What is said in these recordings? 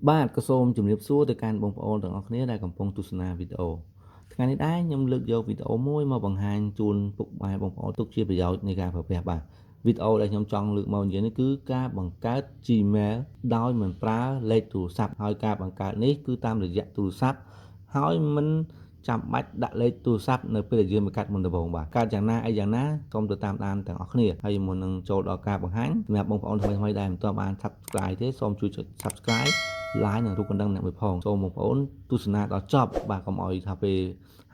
បាទក៏សូមជម្រាបសួរទៅកាន់បងប្អូនទាំងអស់គ្នាដែលកំពុងទស្សនាវីដេអូថ្ងៃនេះដែរខ្ញុំលើកយកវីដេអូមួយមកបង្ហាញជូនពុកម៉ែបងប្អូនទុកជាប្រយោជន៍នៃការប្រើប្រាស់បាទវីដេអូដែលខ្ញុំចង់លើកមកនិយាយនេះគឺការបង្កើត Gmail ដោយមិនប្រើលេខទូរស័ព្ទហើយការបង្កើតនេះគឺតាមរយៈទូរស័ព្ទហើយមិនចាំបាច់ដាក់លេខទូរស័ព្ទនៅពេលដែលយើងបង្កើតមុនដំបូងបាទកើតយ៉ាងណាអីយ៉ាងណាសូមទៅតាមដានទាំងអស់គ្នាហើយមុននឹងចូលដល់ការបង្ហាញសម្រាប់បងប្អូនថ្មីៗដែលមិនទាន់បាន Subscribe ទេសូមជួយចុច Subscribe like និងរូបកណ្ដឹងអ្នកមួយផងសូមបងប្អូនទស្សនាដល់ចប់បាទកុំឲ្យថាពេល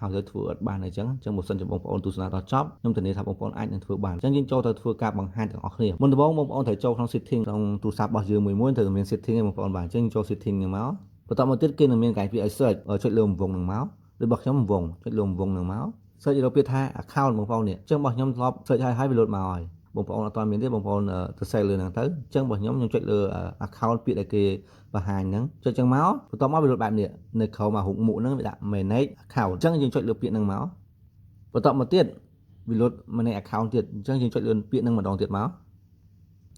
ហើយទៅធ្វើអត់បានអីចឹងអញ្ចឹងបើសិនជាបងប្អូនទស្សនាដល់ចប់ខ្ញុំធានាថាបងប្អូនអាចនឹងធ្វើបានអញ្ចឹងយើងចូលទៅធ្វើការបង្ហាញទាំងអស់គ្នាមុនដំបូងបងប្អូនត្រូវចូលក្នុង setting ក្នុងទូរស័ព្ទរបស់យើងមួយមួយត្រូវមាន setting ឯងបងប្អូនបាទអញ្ចឹងចូល setting ហ្នឹងមកបន្តមកទៀតគេនឹងមានកន្លែងពាក្យឲ្យ search ចុចលើរង្វង់ហ្នឹងមករបស់ខ្ញុំរង្វង់ចុចលើរង្វង់ហ្នឹងមក search រកពាក្យថា account បងប្អូននេះអញ្ចឹងរបស់ខ្ញុំធ្លាប់ search ហើយហើយវាលោតមកហើយបងប្អូនអត់ទាន់មានទេបងប្អូនទៅ search លើហ្នឹងទៅអញ្ចឹងរបស់ខ្ញុំខ្ញុំចុចលើ account ពាក្យដែលគេបង្ហាញហ្នឹងចុចចឹងមកបន្ទាប់មកវាលោតបែបនេះនៅក្រោមអារូបមុខហ្នឹងវាដាក់ manage account អញ្ចឹងយើងចុចលើពាក្យហ្នឹងមកបន្ទាប់មកទៀតវាលោត manage account ទៀតអញ្ចឹងយើងចុចលើពាក្យហ្នឹងម្ដងទៀតមក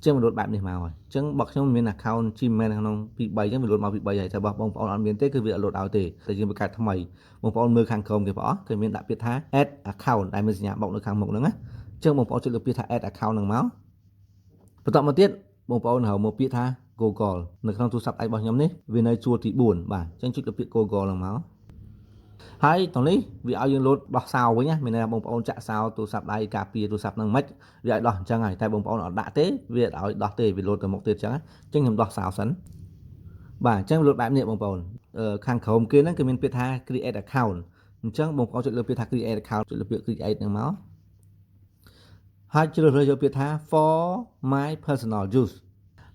ចឹងវាលោតបែបនេះមកហើយអញ្ចឹងបើខ្ញុំមាន account Gmail ក្នុង2 3អញ្ចឹងវាលោតមក2 3ហើយតែបើបងប្អូនអត់មានទេគឺវាអត់លោតឲ្យទេតែយើងបង្កើតថ្មីបងប្អូនមើលខាងក្រោមគេបងគេមានដាក់ពាក្យថា add account ដែលមានសញ្ញាបូកនៅខាងមុខហ្នឹងណាអញ្ចឹងបងប្អូនចុចលើពាក្យថា add account ហ្នឹងមកបន្តមកទៀតបងប្អូនហៅមកពាក្យថា Google នៅក្នុងទូរស័ព្ទដៃរបស់ខ្ញុំនេះវានៅជួរទី4បាទអញ្ចឹងចុចលើពាក្យ Google ហ្នឹងមកហើយតនេះវាឲ្យយើងលោតដោះសោវិញណាមានន័យថាបងប្អូនចាក់សោទូរស័ព្ទដៃការពារទូរស័ព្ទហ្នឹងមិនវាឲ្យដោះអញ្ចឹងហើយតែបងប្អូនអត់ដាក់ទេវាអត់ឲ្យដោះទេវាលោតទៅមុខទៀតអញ្ចឹងអញ្ចឹងខ្ញុំដោះសោសិនបាទអញ្ចឹងលោតបែបនេះបងប្អូនខាងក្រោមគេហ្នឹងគឺមានពាក្យថា create account អញ្ចឹងបងប្អូនចុចលើពាក្យថា create account ចុចលើពាក្យ create ហ្នឹងមកហើយជ្រើសរើសយកពាក្យថា for my personal use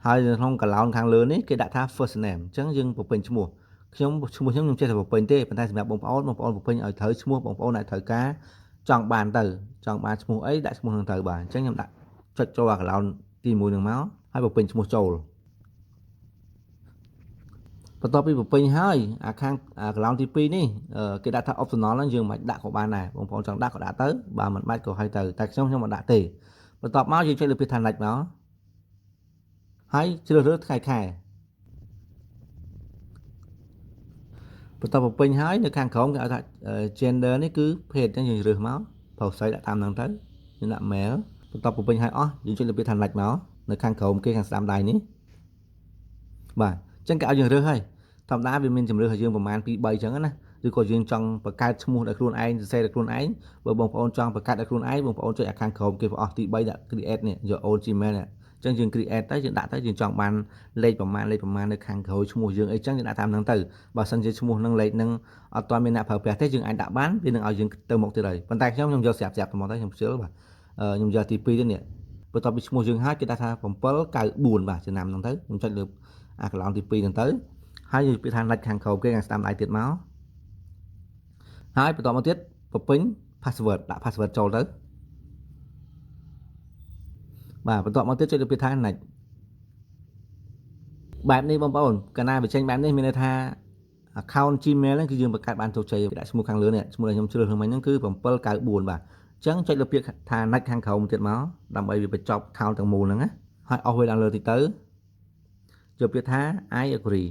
ហើយនៅក្នុងកឡោនខាងលើនេះគេដាក់ថា first name អញ្ចឹងយើងបំពេញឈ្មោះខ្ញុំឈ្មោះខ្ញុំខ្ញុំចេះតែបំពេញទេប៉ុន្តែសម្រាប់បងប្អូនបងប្អូនបំពេញឲ្យត្រូវឈ្មោះបងប្អូនដែលត្រូវការចង់បានទៅចង់បានឈ្មោះអីដាក់ឈ្មោះនឹងទៅបាទអញ្ចឹងខ្ញុំដាក់ចុចចូលអាកឡោនទី1នឹងមកហើយបំពេញឈ្មោះចូលបន្ទាប់ពីបំពេញហើយអាខាងអាកឡោនទី2នេះគេដាក់ថា optional ហ្នឹងយើងមិនដាក់ក៏បានដែរបងប្អូនចង់ដាក់ក៏ដាក់ទៅបើមិនបាច់ក៏ឲ្យទៅតែខ្ញុំខ្ញុំមិនដាក់ទេបន្ទាប់មកយើងចុចលើពាក្យថា next មកហើយជ្រើសរើសថ្ងៃខែបន្ទាប់បំពេញហើយនៅខាងក្រោមគេឲ្យថា gender នេះគឺភេទអញ្ចឹងយើងរើសមកប្រុសស្រីដាក់តាមហ្នឹងទៅយើងដាក់ male បន្ទាប់បំពេញហើយអស់យើងចុចលើពាក្យថា next មកនៅខាងក្រោមគេខាងស្ដាំដៃនេះបាទអញ្ចឹងគេឲ្យយើងរើសហើយធម្មតាវាមានជំរើសឲ្យយើងប្រហែល2 3អញ្ចឹងណាឬក៏យើងចង់បង្កើតឈ្មោះដោយខ្លួនឯងសរសេរដោយខ្លួនឯងបើបងប្អូនចង់បង្កើតដោយខ្លួនឯងបងប្អូនចុចអាខាងក្រោមគេប្រអស់ទី3ដាក់ create នេះយក own Gmail នេះអញ្ចឹងយើង create ទៅយើងដាក់ទៅយើងចង់បានលេខប្រមាណលេខប្រមាណនៅខាងក្រោយឈ្មោះយើងអីចឹងយើងដាក់តាមហ្នឹងទៅបើសិនជាឈ្មោះហ្នឹងលេខហ្នឹងអត់ទាន់មានអ្នកប្រើប្រាស់ទេយើងអាចដាក់បានវានឹងឲ្យយើងទៅមុខទៀតហើយប៉ុន្តែខ្ញុំខ្ញុំយកស្រាប់ស្រាប់ទៅមកទៅខ្ញុំខ្ជិលបាទខ្ញុំយកទី2ទៅនេះបន្ទាប់ពីឈ្មោះយើងហើយគេដាក់ថា794បាទចំណាំហ្នឹងទៅខ្ញុំចុចលើអាកន្លងទី2ហ្នឹងទៅហើយយើងពាក្យថា next ខាងក្រោមគេខាងស្ដាំដៃទៀតមកហើយបន្តមកទៀតបំពេញ password ដាក់ password ចូលទៅបាទបន្ទាប់មកទៀតចុចលើពាក្យថា next បែបនេះបងប្អូនកាលណាវាចេញបែបនេះមានន័យថា account Gmail ហ្នឹងគឺយើងបង្កើតបានជោគជ័យដាក់ឈ្មោះខាងលើនេះឈ្មោះដែលខ្ញុំជ្រើសរើសមិញហ្នឹងគឺ794បាទអញ្ចឹងចុចលើពាក្យថា next ខាងក្រោមទៀតមកដើម្បីវាបញ្ចប់ account ទាំងមូលហ្នឹងណាហើយអស់វាឡើងលើតិចទៅយកពាក្យថា I agree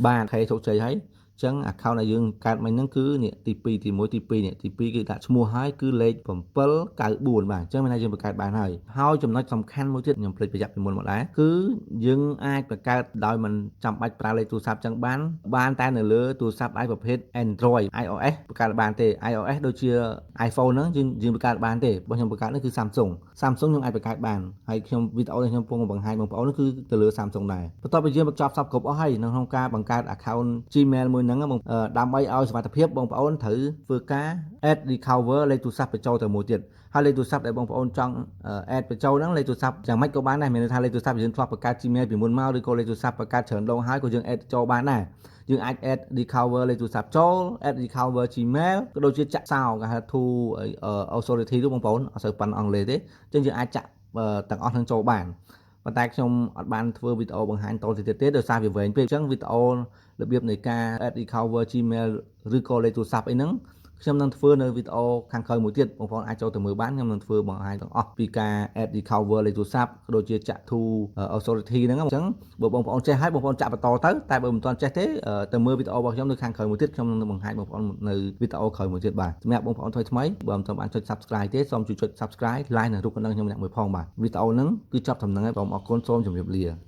បាទខេជោគជ័យហើយ អញ្ចឹង account ដែលយើងកើតមិញហ្នឹងគឺនេះទី2ទី1ទី2នេះទី2គឺដាក់ឈ្មោះហើយគឺលេខ794បាទអញ្ចឹងមានន័យយើងបង្កើតបានហើយហើយចំណុចសំខាន់មួយទៀតខ្ញុំភ្លេចបញ្ជាក់ពីមុនមកដែរគឺយើងអាចបង្កើតដោយមិនចាំបាច់ប្រើលេខទូរស័ព្ទចឹងបានបានតែនៅលើទូរស័ព្ទដៃប្រភេទ Android iOS បង្កើតបានទេ iOS ដូចជា iPhone ហ្នឹងយើងយើងបង្កើតបានទេបើខ្ញុំបង្កើតនេះគឺ Samsung Samsung ខ្ញុំអាចបង្កើតបានហើយខ្ញុំវីដេអូនេះខ្ញុំកំពុងបង្ហាញបងប្អូននេះគឺទៅលើ Samsung ដែរបន្ទាប់ពីយើងបញ្ចប់សពគ្រប់អស់ហើយនៅក្នុងការបង្កើត account Gmail មួយហ្នឹងបងដើម្បីឲ្យសុវត្ថិភាពបងប្អូនត្រូវធ្វើការ add recover លេខទូរស័ព្ទបញ្ចូលទៅមួយទៀតហើយលេខទូរស័ព្ទដែលបងប្អូនចង់ add បញ្ចូលហ្នឹងលេខទូរស័ព្ទយ៉ាងម៉េចក៏បានដែរមានន័យថាលេខទូរស័ព្ទយើងធ្លាប់បង្កើត Gmail ពីមុនមកឬក៏លេខទូរស័ព្ទបង្កើតច្រើនដងហើយក៏យើង add ចូលបានដែរយើងអាច add recover លេខទូរស័ព្ទចូល add recover Gmail ក៏ដូចជាចាក់សោគេហៅ two authority ទៅបងប្អូនអត់សូវប៉ាន់អង់គ្លេសទេអញ្ចឹងយើងអាចចាក់ទាំងអស់នឹងចូលបានប៉ុន្តែខ្ញុំអត់បានធ្វើវីដេអូបង្ហាញតទៅទៀតទេដោយសារវាវែងពេកអញ្ចឹងវីដេអូរបៀបនៃការ add recover Gmail ឬក៏លេខទូរស័ព្ទអីហ្នឹង ខ្ញុំនឹងធ្វើនៅវីដេអូខាងក្រោយមួយទៀតបងប្អូនអាចចូលទៅមើលបានខ្ញុំនឹងធ្វើបង្ហាញទាំងអស់ពីការ add recover លេខទូរស័ព្ទក៏ដូចជាចាក់ to authority ហ្នឹងអញ្ចឹងបើបងប្អូនចេះហើយបងប្អូនចាក់បន្តទៅតែបើមិនទាន់ចេះទេទៅមើលវីដេអូរបស់ខ្ញុំនៅខាងក្រោយមួយទៀតខ្ញុំនឹងបង្ហាញបងប្អូននៅវីដេអូក្រោយមួយទៀតបាទសម្រាប់បងប្អូនថ្មីថ្មីបើមិនទាន់បានចុច subscribe ទេសូមជួយចុច subscribe like និងរូបកណ្ដឹងខ្ញុំម្នាក់មួយផងបាទវីដេអូហ្នឹងគឺចប់ត្រឹមហ្នឹងហើយសូមអរគុណសូមជម្រាបលា។